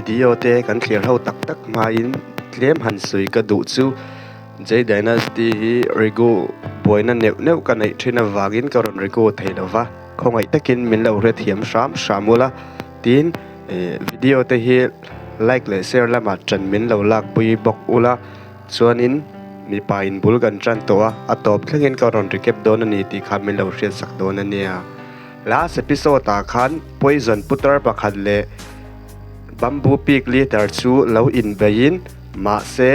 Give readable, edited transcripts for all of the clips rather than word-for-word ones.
Video te kan thlir ho tak tak hmain tlem han sawi ka duh chu J Dynasty hi regu buaina neuh neuh ka neih thin avangin ka rawn regu thei lo va, khawngaih takin min lo hrethiam hram hram ula tin video te hi like leh share lamah ṭan min lo lakpui bawk ula chuanin mipa in bul kan ṭan tawh a, a tawp thlengin ka rawn recap dawn a ni tih kha min lo hriatsak dawn a nia. Last episode ah khan poison putar pakhat leh bamboo peak leader chu lo inbeiin mahse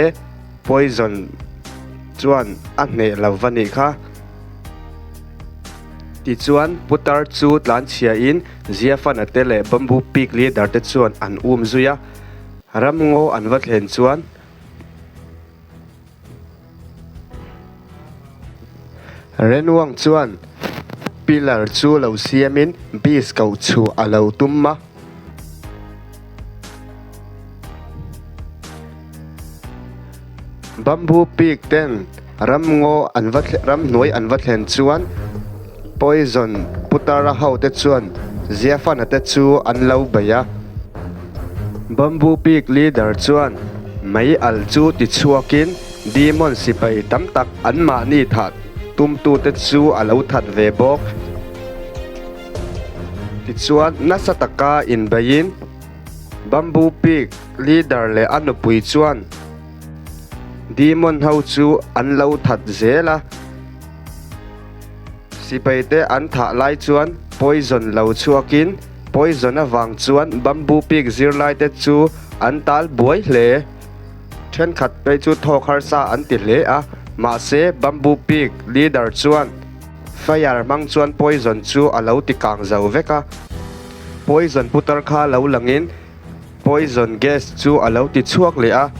poison chuan a hneh lo va nih kha. Tichuan putar chu tlanchhiain Ziafana te leh bamboo peak leader te chuan an um zui a, ramngaw an va thlen chuan. Renwang chuan pillar chu lo siamin beast koh chhuah a lo tum a. Bamboo peak ten ramngaw an va ramhnuai an va thlen chuan poison putara ho te chuan Ziafana te chu an lo bei a. Bamboo Peak leader chuan mei al chu ti chhuakin demon sipai tam tak anmahni thah tumtute chu a lo that ve bawk. Tichuan nasa taka inbeiin Bamboo Peak leader leh a nupui chuan demon ho chu an lo that zel a. Sipaite an thah lai chuan poison lo chhuakin poison avang chuan bamboo peak zirlaite chu an tal buai hle. Thenkhat phei chu thawk harsa an ti hle a, mahse bamboo peak leader chuan fire hmang chuan poison chu a lo ti kang zo vek a. Poison putar kha lo langin Poison gas chu a lo ti chhuak leh a,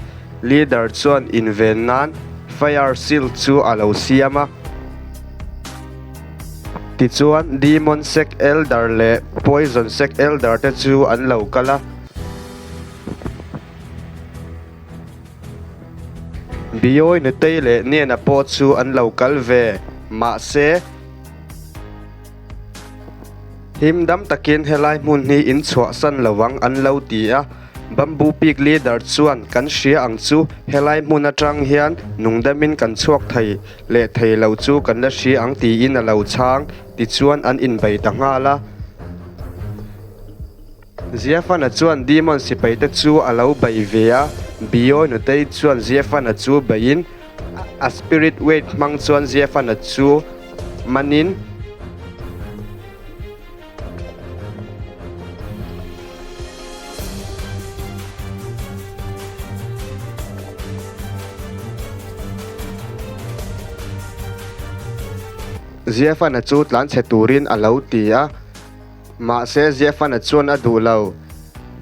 leader chuan inven nan fire shield chu a lo siam a. Tichuan Demon Sect Elder leh Poison Sect Elder te chu an lo kal a. Biawi Nutei leh Niana pawh chu an lo kal ve, mahse. Him dam takin helai hmun hi in chhuahsan lo ang an lo ti a, Bamboo Peak leader chuan kan hria ang chu helai hmun atang hian nungdamin kan chhuak thei leh thei lo chu kan la hria ang tiin a lo chhang tichuan an inbei ta nghal a. Ziafana chuan Demon sipaite chu a lo bei ve a, Biawi nutei chuan Ziafana chu beiin a spirit weight hmang chuan Ziafana chu manin. Ziafana chu tlanchhe turin a lo ti a. Mahse Ziafana chuan a duh lo.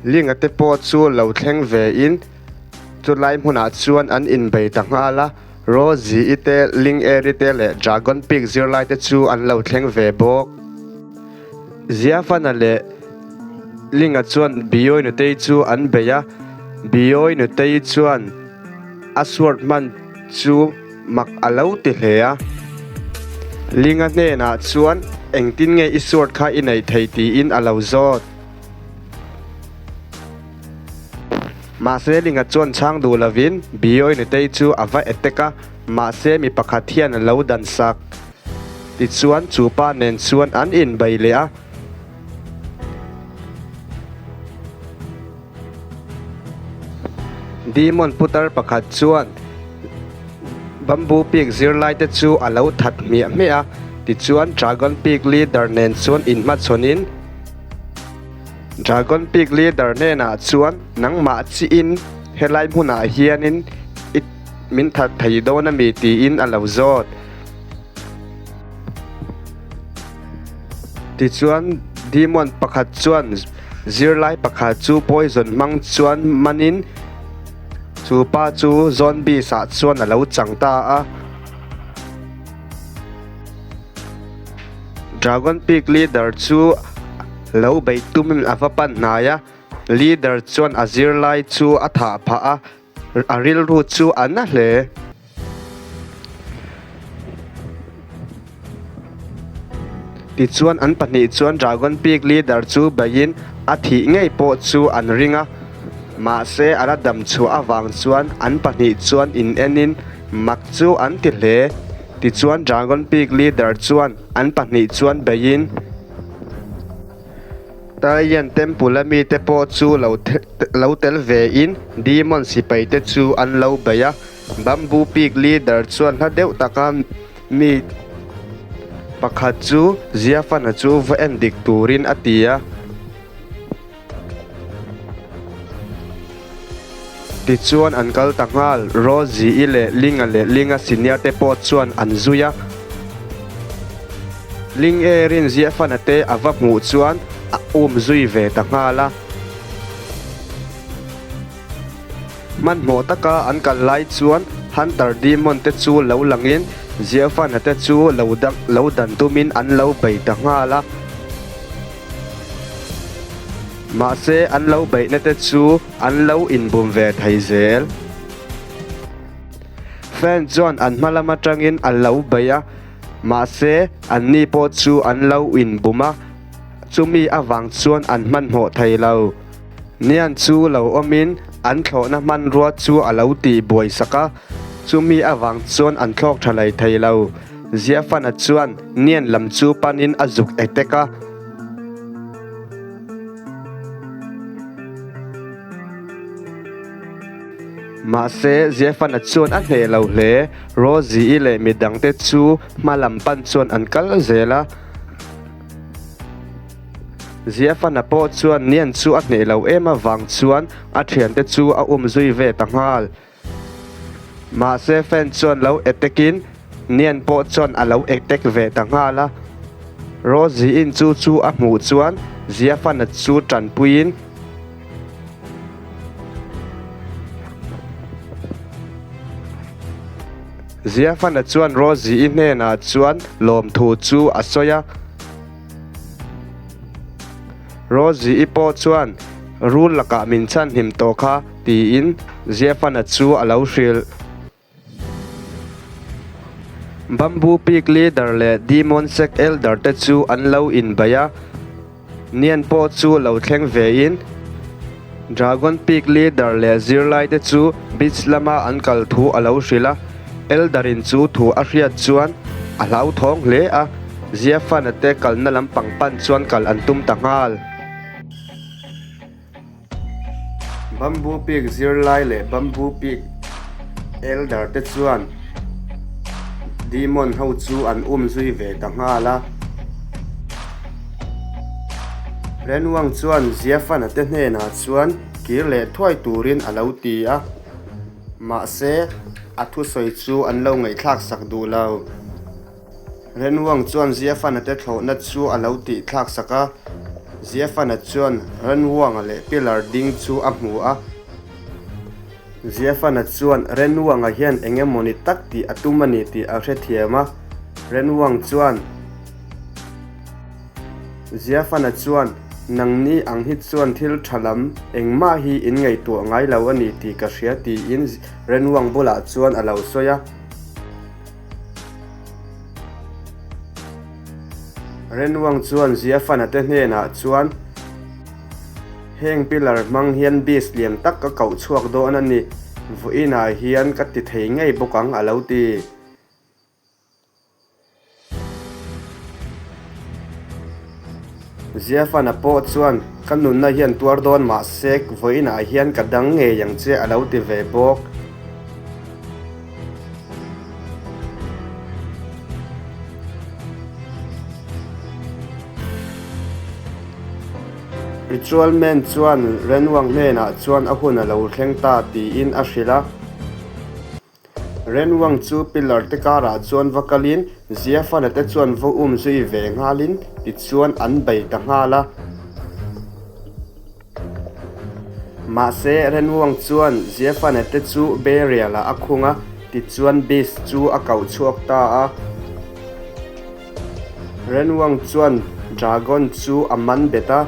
Linga te pawh chu lo thleng ve in chulai hmunah chuan an inbei ta nghal a, Rosie-i te, Ling Eri te leh Dragon Peak zirlai te chu an lo thleng ve bawk. Ziafana leh Linga chuan Bioi nutei chu an bei a, Bioi nutei chuan a sword hman chu Mak a lo ti hle a. Linga hnenah chuan engtin nge i sword kha i neih thei tiin a lo zawt. Mahse Linga chuan chhang duh lovin Bioi nutei chu a va attack a, mahse mi pakhat hian a lo dan sak. Tichuan chu pa nen chuan an inbei leh a. Demon putar pakhat chuan Bamboo Peak zirlai te chu a lo that hmiah hmiah a, tichuan Dragon Peak leader nen chuan inhmachhawnin Dragon Peak leader hnenah chuan nangmah chiin helai hmunah hianin i min that thei dawn ami tiin a lo zawt. Tichuan Demon pakhat chuan zirlai pakhat chu poison hmang chuan manin chu pa chu zombies ah chuan a lo chang ta a. Dragon Peak leader chu lo bei tumin a va pan hnai a, leader chuan a zirlai chu a thah phah a. A rilru chu a na hle. Tichuan an pahnih chuan Dragon Peak leader chu beiin a thih ngei pawh chu an ring a. Mahse a la dam chhuah avang chuan an pahnih chuan in enin mak chu an ti hle. Tichuan Dragon Peak leader chuan an pahnih chuan beiin Taiyan Temple a mite pawh chu lo lo tel vein Demon sipai te chu an lo bei a. Bamboo Peak leader chuan hla deuh taka mi pakhat chu Ziafana chu va en dik turin a ti a. Tichuan an kal ta nghal, Rosie-i leh Linga leh Linga senior te pawh chuan an zui a. Ling Erin Ziafana te a va hmuh chuan a um zui ve ta nghal a. Hmanhmawh taka an kal lai chuan Hunter Demon te chu lo langin Ziafana te chu lo lo dan tumin an lo bei ta nghal a. Mahse an lo beihna te chu an lo inbum ve thei zel. Fan chuan an hma lam atangin a lo bei a, mahse anni pawh chu an lo inbum a, chumi avang chuan an hmanhmawh thei lo. Nian chu lo awmin an thlawhna hmanrua chu a lo tih buai sak a, chumi avang chuan an thlawk tha lei thei lo. Ziafana chuan Nian lam chu panin a zuk etek a. Mahse, Ziafana chuan a hneh lo hle. Rosie-i leh midangte chu hma lam pan chuan an kal zel a. Ziafana pawh chuan Nian chu a hneh lo em avang chuan a thiante chu a um zui ve ta nghal. Mahse fan chuan lo attack-in Nian pawh chuan a lo attack ve ta nghal a. Rosie-in chu chu a hmuh chuan Ziafana chu tanpuiin. Ziafana chuan Rosie-i hnenah chuan lawmthu chu a sawi a. Rosie-i pawh chuan rul lakah min chhanhim tawh kha tiin Ziafana chu a lo hrilh. Bamboo Peak Leader leh Demon Sect Elder te chu an lo inbei a. Nian pawh chu lo thleng vein Dragon Peak Leader leh zirlaite chu beach lama an kal thu a lo hrilh a. Elder-in chu thu a hriat chuan a hlauthawng hle a, Ziafana te kalna lampang pan chuan kal an tum ta nghal. Bamboo Peak zirlai leh Bamboo Peak Elder te chuan Demon ho chu an um zui ve ta nghal a. Renwang chuan Ziafana te hnenah chuan kir leh thuai turin a lo ti a, mahse a thusawi chu an lo ngaihthlak sak duh lo. Renwang chuan Ziafana te thlawhna chu a lo tih thlak sak a, Ziafana chuan Renwanga leh pillar ding chu a hmu a. Ziafana chuan Renwanga hian eng emawni tak tih a tum a ni tih a hrethiam a, Renwang chuan Ziafana chuan Nangni ang hi chuan thil tha lam engmah hi in ngaihtuah ngai lo a ni tih ka hria tiin Renwang bulah chuan a lo sawi a. Renwang chuan Ziafana te hnenah chuan, Heng pillar hmang hian beast lian tak ka koh chhuak dawn a ni, vawiinah hian ka ti thei ngei bawk ang a lo ti. Ziafana pawh chuan, Ka nunna hian tuar dawn mahse vawiinah hian ka dang ngei ang che a lo ti ve bawk. Ritual Man chuan Renwang hnenah chuan a hun a lo thleng ta tiin a hrilh a. Renwang chu pillar te karah chuan va kalin Ziafana te chuan va um zui ve nghalin tichuan an bei ta nghal a. Mahse, Renwang chuan Ziafana te chu burial-ah a khung a, tichuan Beast chu a koh chhuak ta a. Renwang chuan Dragon chu a man bet a.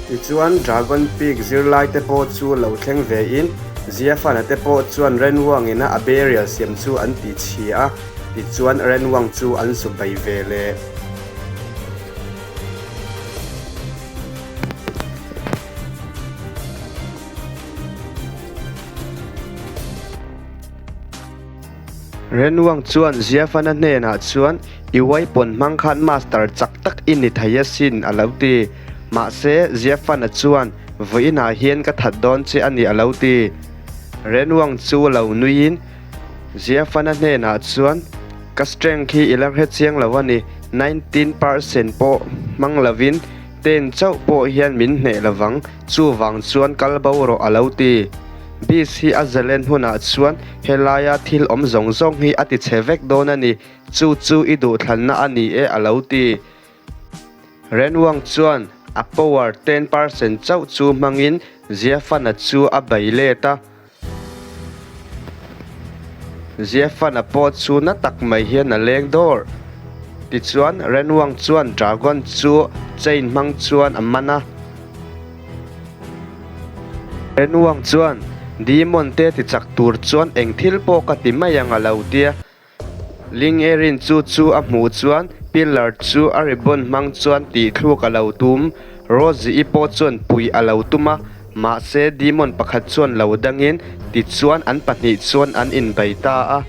Tichuan, Dragon Peak zirlaite pawh chu lo thleng vein, Ziafana te pawh chuan Renwang-ina a burial siam chu an ti chhia a, tichuan Renwang chu an zu bei ve leh. Renwang chuan Ziafana hnenah chuan, I weapon hmang khan master chak tak i ni thei asin, a lo ti. Mahse, Ziafana chuan, Vawiinah hian ka that dawn che a ni, a lo ti. Renwang chu lo nuiin Ziafana hnenah chuan, Ka strength hi i la hre chiang lo a ni, 19 percent pawh hmang lovin ten chauh pawh hian min hneh lovang, chuvang chuan kal bo rawh a lo ti. Beast hi a zalen hunah chuan helaia thil awm zawng zawng hi a ti chhe vek dawn a ni, chu chu i duhthlanna a ni e a lo ti. Renwang chuan a power 10% chauh chu hmangin Ziafana chu a bei let a. Ziafana pawh chu na tak mai hian a leng dawr. Tichuan Renwang chuan dragon chu chain hmang chuan a man a. Renwang chuan demon te tichak tur chuan eng thil pawh ka ti mai ang a lo tia. Ling Erin chu chu a hmuh chuan pillar chu a ribbon hmang chuan tih thluk a lo tum. Rosie-i pawh chuan pui a lo tum a, mahse demon pakhat chuan lo dangin tichuan an pahnih chuan an inbei ta a.